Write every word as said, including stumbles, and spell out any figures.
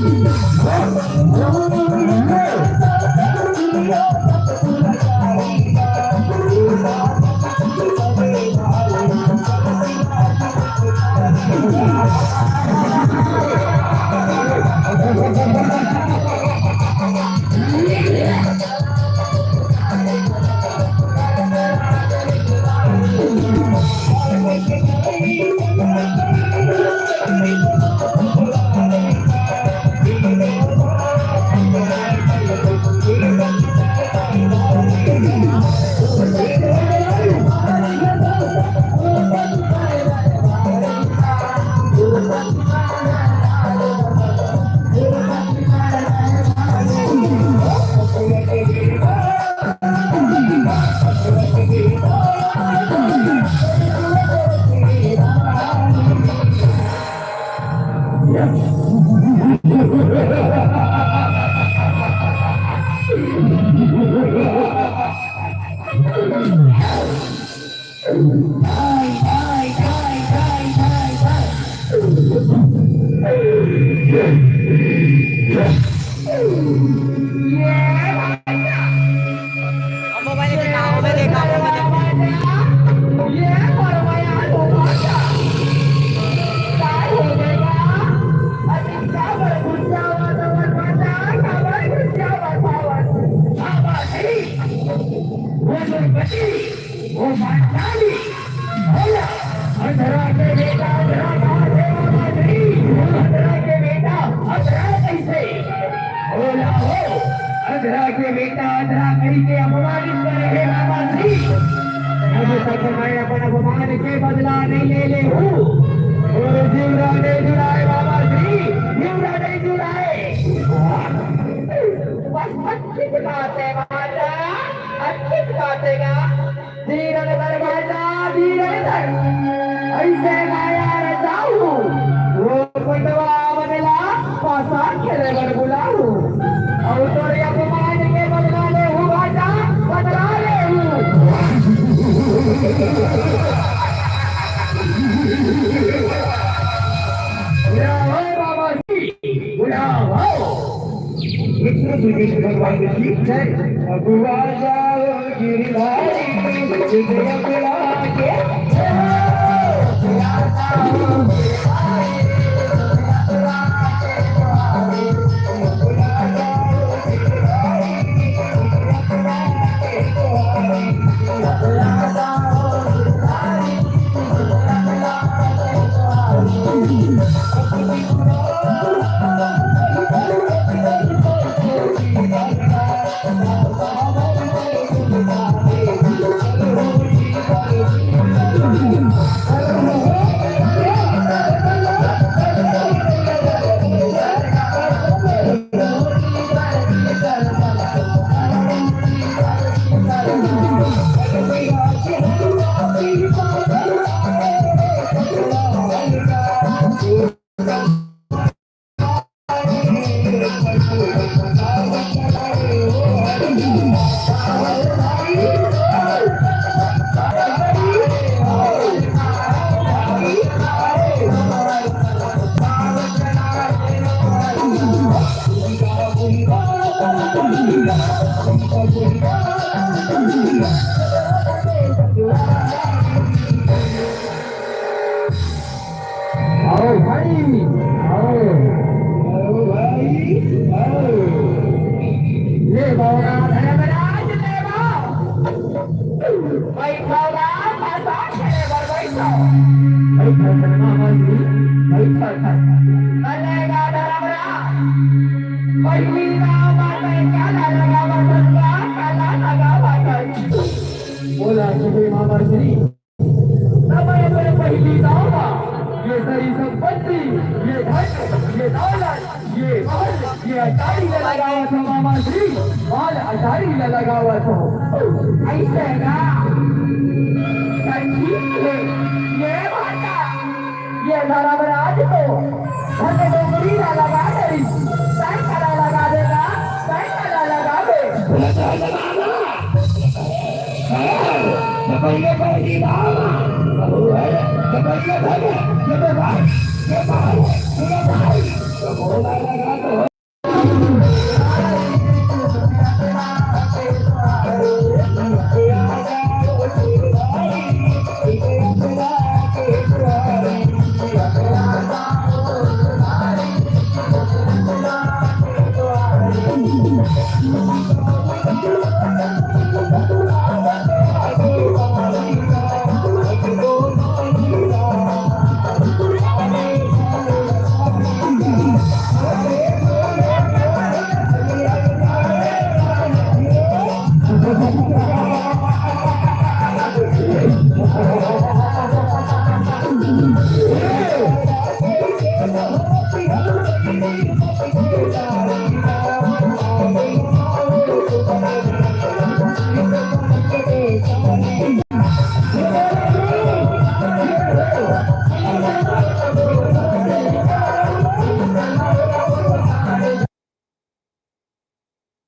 अब मोबाइल के काम में देखा, वो में देखा। ये फरमाया तो बाजा। काय हो गया? अभी क्या बर गुस्सा वाला बाजा? क्या बर गुस्सा वाला बाजा? बाबा जी, वो दुर्गति, वो बादशाही, भैया, अधरा के बेटा, अधरा कहाँ से बाबा जी? अधरा के बेटा, अधरा कैसे? बोला हो, अधरा के बेटा, अधरा कहीं के अपमानित करे हे बाबा जी। अब तक मैं अपन अपमान के बदला नहीं ले ले हूँ। और जीवरा नहीं जुड़ाए बाबा जी, जीवरा नहीं जुड़ाए। बस अच्छी बात है बाबा, अच्छी बात है ना। धीरन धर बाजा, धीरन धर। ऐसे माया रचाऊ, वो कोटवा मन ला पासा खेले बर बुलाऊ। और तोरे अपमान के बदला ले हूँ बाजा, बदला ले हूँ। या हो बाबा जी, या हो। विष्णु श्री कृष्ण भगवान की जय। अगुआ जाओ गिरधारी, विजय अगुआ के। आओ भाई, आओ। आओ भाई, आओ। ले बाबा धर्मराज, ले बाबा। बैठो ना, प्रसाद करे बर बैठो। बैठो, बैठो, मामा जी, बैठो, बैठो। अरे गा धर्मराज, पहिली गाँव बाटे, काला लगावत हस, काला लगावत हस। बोला, तुझे मामा जी। समय में पहिली दावा, ये सारी संपत्ति, ये धन, ये दौलत, ये महल, ये अटारी ला लगावत हो मामा जी, महल अटारी ला लगावत हो। ऐसे ना? तो ठीक है, ये बात, ये धर्मराज तो धन डोकरी ला लगा दे, तैं काला लगा देगा, तैं काला लगा दे।